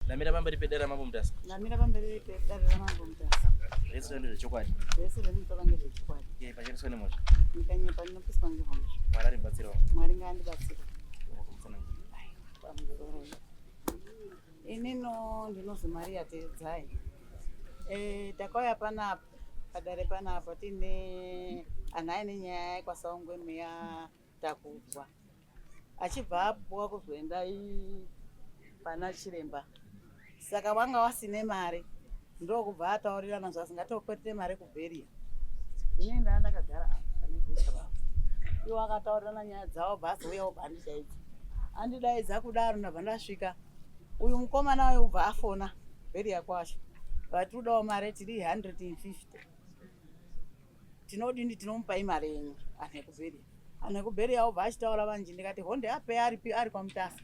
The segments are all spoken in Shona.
Ndamira pamberi pedare raMambo Mutasa. Ndamira pamberi pedare raMambo Mutasa. Zvese ndezvechokwadi. Zvese zvandinotaura ngezvechokwadi. Yei pacheneswa nemhosva. Ndikanyepa ndinopiswa ngemhosva. Mwari ari mubatsiri wangu. Mwari ngaandibatsire. Pamusoro. Inino ndinozi Maria Teedzai. Eh, takauya panapa padare panapa tiine anhu aine nyaya yekwaSaungweme yaTakudzwa. Achibva apuwa kuzoenda pana chiremba. Saka wanga wasine mari ndokubva ataurirana zvasi ngatokwerete mari kubheria. Ini ndaa ndakagara apa pane bhesha papa. Iwo akataurirana nyaya dzavo bva azouya obva andidaidza. Andidaidza kudaro ndabva ndasvika. Uyu mukomana uyu ubva afona bheria kwacho. Vati udawo mari tiri 150. Tinodini tinomupa imari yenyu anhu ekubheria. Anhu ekubheria obva achitaura vanji ndikati honde ape aripi ari kwaMutasa.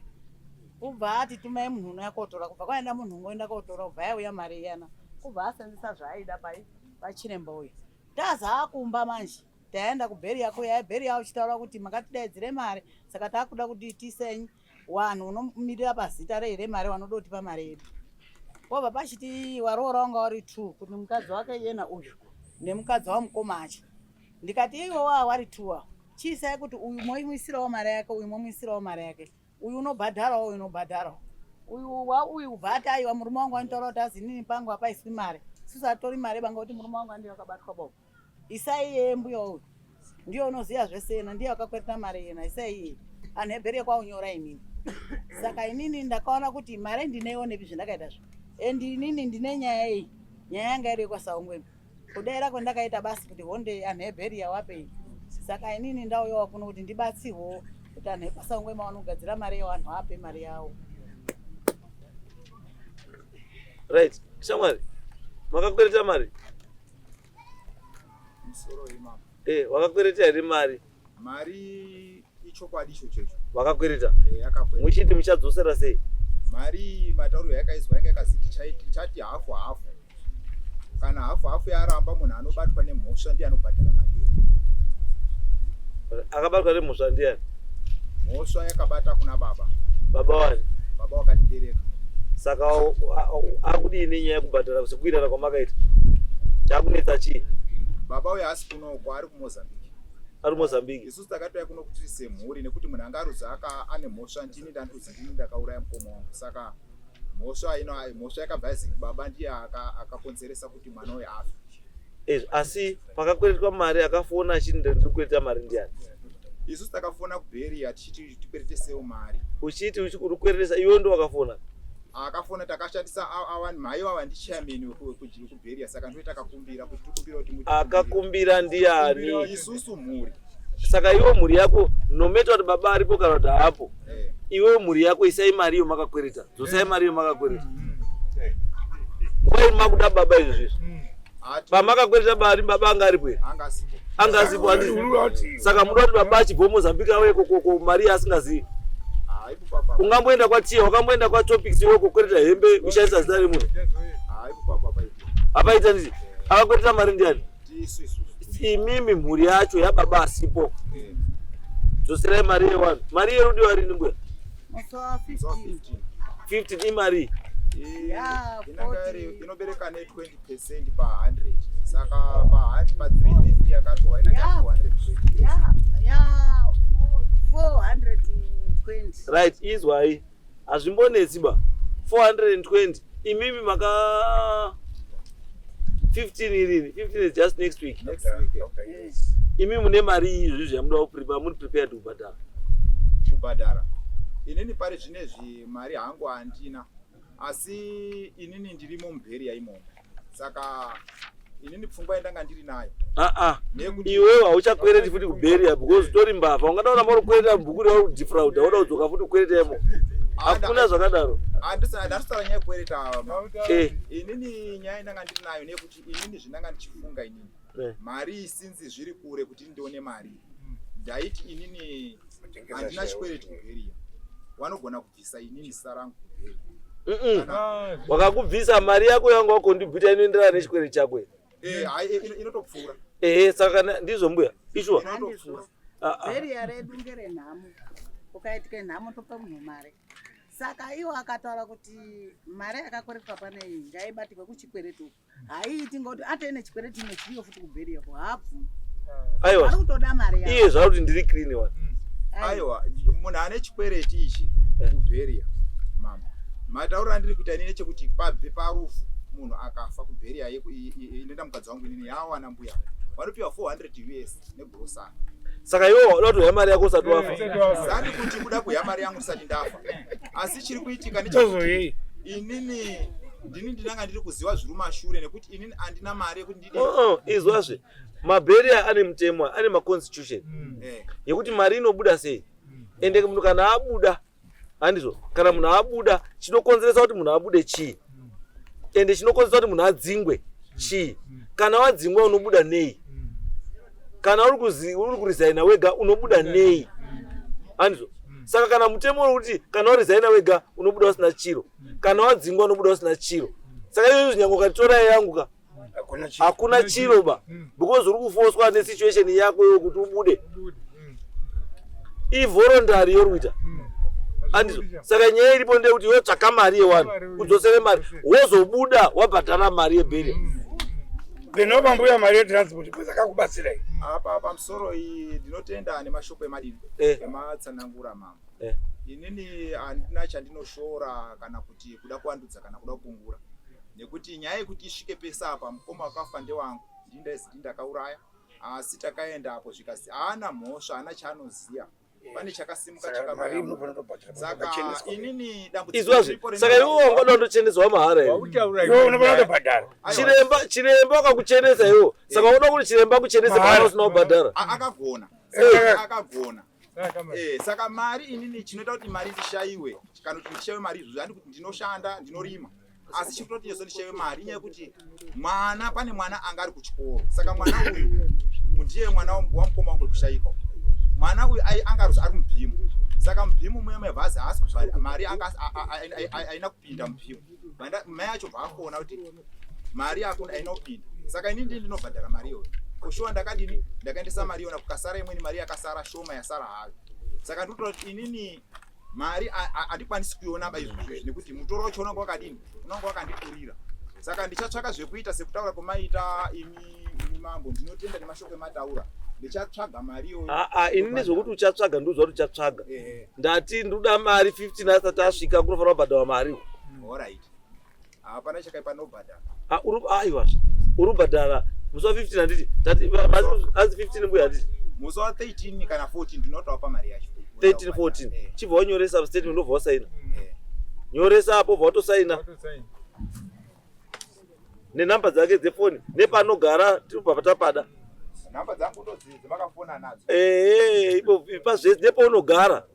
Ubva ati tumai munhu unouya kotora kubva kwaenda munhu ungoenda kotora ubva yauya mari iyana. Kubva asenzesa zvaaida pai pachiremba uyu. Taza kumba manje taenda kubheria kuya bheria uchitaura kuti makatidaidzire mari saka takuda kuti tisenyi wanhu unomirira pazita rei remari vanoda kutipa mari yedu. Pobva pachiti waroora wanga wari two kuti mukadzi wake iyena uyu nemukadzi wamukoma acho. Ndikati iwo wari two awo chiisai kuti uyu moimuisirawo mari yake uyu momuisirawo mari yake uyu unobhadharawo uyu unobhadharawo uyu wa uyu ubva ati aiwa murume wangu anotaura kuti azi inini pangu hapaiswi mari isusu hatori mari banga kuti murume wangu andiye akabatwa boko isai iyeye mbuya uyu ndiye unoziva zvese yena ndiye akakwereta mari yena isai iyeye anhu ebhere kwaunyora inini saka inini ndakaona kuti mari ndinoionepi zvandakaita zvo and inini ndine nyaya iyi nyaya yanga iri yekwaSaungweme kudaira kwandakaita basi kuti honde anhu ebheria wapei saka inini ndauyawo kuno kuti ndibatsirwewo kuti anhu ekwaSaungweme vanogadzira mari yevanhu ape mari yavo. Right, shamwari, makakwereta mari? Musoro imama. Eh, wakakwereta here mari? Mari ichokwadi icho checho. Wakakwereta. Eh, yakakwereta. Muchiti muchadzosera sei? Mari matauro yakaizwa yanga yakaziti tichati hafu hafu. Kana hafu hafu yaramba munhu anobatwa nemhosva ndiye anobhadhara mari iyoyo. Akabatwa nemhosva ndiani? Mhosva yakabata kuna baba. Baba wani? Baba wakatibereka. Saka akudii nenyaya yekubhadhara sekuwirirana kwamakaita? Chakunetsa chii? Baba uyo haasi kunoko ari kuMozambique. Ari Mozambique. Isusu takatouya kuno kuti semhuri nekuti munhu anga aruzi aka ane mhosva ndini ndandiruzi ndini ndakauraya mukoma wangu. Saka mhosva ino mhosva yakabva yazi baba ndiye akakonzeresa kuti mwana uyu afe. Ezvo asi pakakweretwa mari akafona achiti ndiri kukwereta mari ndiani? Isusu takafona kubheria tichiti tikweretesewo mari. Uchiti uri kukweretesa iwe ndo wakafona? Akafona takashandisa awani mai ava ndi chairman wekubheria saka ndiye takakumbira kuti tikumbira kuti Akakumbira ndiani? Isusu mhuri. Saka iwe mhuri yako no matter kuti baba aripo kana kuti haapo. Iwe mhuri yako isai mari iyo makakwereta. Dzosai mari iyo makakwereta. Wai makuda baba izvo zvizvi. Pamakakwereta mari baba anga aripo here? Anga asipo. Anga asipo handiti? Saka muda kuti baba achibva Mozambique auye kokoko mari yaasingazivi. Haipo papa. Ungamboenda kwaTiya, wakamboenda kwaTopics iwe kokwereta hembe ushandisa zita remunhu. Haipo papa paipo. Hapaita nditi? Akakwereta mari ndiani? Tisu isusu. Imimi mhuri yacho yababa asipo. Dzoserai mari yewanhu. Mari yerudiwa rini mbuya? Musi wa So 15. 15. 15 imari. Yeah, Inanga 40. iri inobereka ne 20% pa 100. Saka pa 100 pa 350 yakatorwa inanga 420. Ya 420. Right, izwai. Hazvimbonetsi ba. 420. Imimi maka 15 irini. 15 is just next week. Next week. Eh. Imi mune mari izvi zvamuda kuprepare, muri prepared kubhadhara. Kubhadhara. Inini pari zvinezvi mari hangu handina. Asi inini ndirimo mubheria imomo. Saka inini pfungwa yandanga ndiri nayo. Ah ah. Neyekuti Iwewe hauchakwereti futi kubheria because utori mbavha. Ungada kuramba uri kukwereta mubhuku reuri kudefrauda, woda kudzoka futi kukwereta imo. Hakuna zvakadaro. Handisitaura nyaya yekukwereta. Inini nyaya yandanga ndiri nayo neyekuti inini zvindanga ndichifunga inini. Mari isinzi zviri kure kuti ndione mari. Ndaiti inini handina chikwereti kubheria. Wanogona kubvisa inini zita rangu kubheria. Wakakubvisa mari yako yanga wakontributa inoenderana nechikwereti chako here? Eh, hai inotopfuura. Ehe, saka ndizvo mbuya. Ishuwa. Handizvo. Ah, ah. Bheria redu ngerenhamo. Ukaitike nhamo topa munhu mari. Saka iwo akataura kuti mari yakakweretwa pane iyi ngaibatirwe kuchikwereti uku, haiiti ngokuti atoine chikwereti imwe chiriyo futi kubheri yako, haabvumi. Aiwa. Ari kutoda mari yavo. Iye zvauri kuti ndiri clean wani. Aiwa, munhu ane chikwereti ichi kubheria, mama, matauriro andiri kuita inini chekuti pabve parufu, munhu akafa kubheria inoenda mukadzi wangu inini, yawana mbuya vanopiwa 400 US negrocery. Saka iwe wauda kuti uya mari yako usati wafa? Sandi kuti kuda kuya mari yangu ndisati ndafa, asi chiri kuitika ndechekuti Tozoyei? Inini ndini ndinanga ndiri kuziva zviri mumashure, nekuti inini handina mari yekuti ndidi. Uh-uh, izwazve, mabheria ane mutemo, ane maconstitution yekuti mari inobuda sei. Ende munhu kana abuda, handizvo? Kana munhu abuda, chinokonzeresa kuti munhu abude chii? Ende chinokonzeresa kuti munhu adzingwe chii? Kana wadzingwa unobuda nei? Kana uri kuresigna wega unobuda nei? Handizvo? Saka kana mutemo uri kuti kana waresigna wega unobuda usina chiro, kana wadzingwa unobuda usina chiro, saka izvozvo nyange ukatitora yangu ka, Hakuna chiro. Hakuna chiro ba, because uri kufoswa nesituation yako iwe kuti ubude. Ivoluntary yori kuita, handizvo? Saka nyaya iripo ndeyekuti iwe tsvaka mari yewanhu, udzosere mari, wozobuda wabhadhara mari yebheri. Then wapa mbuya mari yetransport because akakubatsirai. Apa pamusoro iyi ndinotenda nemashoko emadini ematsanangura, mama. Inini handina chandinoshora kana kuti kuda kuwandudza kana kuda kupungura, nekuti nyaya yekuti isvike pese apa, mukoma wakafa ndewangu, ndini ndakauraya, asi takaendapo zvikasi haana mhosva, haana chaanoziva, pane chakasimuka Saka mari chakabaya. munofanira kutobhadhara. Saka Pakacheneswa. inini dambudziko Izwazve, riripo saka iwe wangada kundocheneswa mahara here? Iwe unofanira kutobhadhara. Aiwa, Chiremba akakuchenesa iwo, saka unoda kuti chiremba akuchenese Mahara. mahara usina kubhadhara? Akagona. Akagona. Saka mari inini, chinoita kuti mari ndishayiwe kana kuti ndishayiwe mari izvozvo, handi kuti ndinoshanda, ndinorima, asi chiri kutoti nyatso ndishayiwe mari inyaya yekuti mwana, pane mwana anga ari kuchikoro. Saka mwana uyu ndiye mwana wamukoma wangu wekushayikwa. Mwana uyu anga ari muBHIM. Saka muBHIM muya mevhazi haasi kubva mari, anga aina kupinda muBHIM. Mai acho bva akuona kuti mari yako haina kupinda, saka inini ndini ndinobhadhara mari iyoyo. Kushuwa ndakadini, ndakaendesa mari iyona, kukasara imweni mari yakasara shoma, yasara hayo. Saka ndikutora kuti inini mari handikwanisi kuiona ba izvozvo, nekuti mutoro wacho unonga wakadini, unonga wakandikurira. Saka ndichatsvaka zvekuita sekutaura kwamaita imi mambo. Ndinotenda nemashoko emataura, ndichatsvaga mari iyoyo. Aa, inini zvokuti uchatsvaga, ndiuziva kuti uchatsvaga. Ndati ndoda mari 15 asati asvika, kunofanira kubhadharwa mari. Alright, hapana chakaipa, nobhadhara. Ah, aiwa, uri kubhadhara musi wa15, handiti? Tati anzi 15, mbuya, handiti? Musi wa13 kana 14 ndinotawapa mari yacho. 13, 14. Chibva wanyoresa statement, ndobva wasaina. Nyoresa apo, bva watosaina nenhamba dzake dzefoni nepanogara, tiribva tapada. Nhamba dzangu ndodzi dzemakafona nadzo. Ehe, ipo ipa zvese nepaunogara.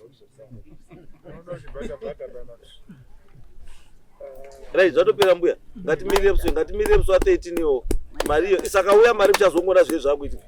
Right, zvatopera mbuya. Ngatimirire musi wa13 iwo mari iyo. Isakauya mari, muchazongona zve zvakuitika.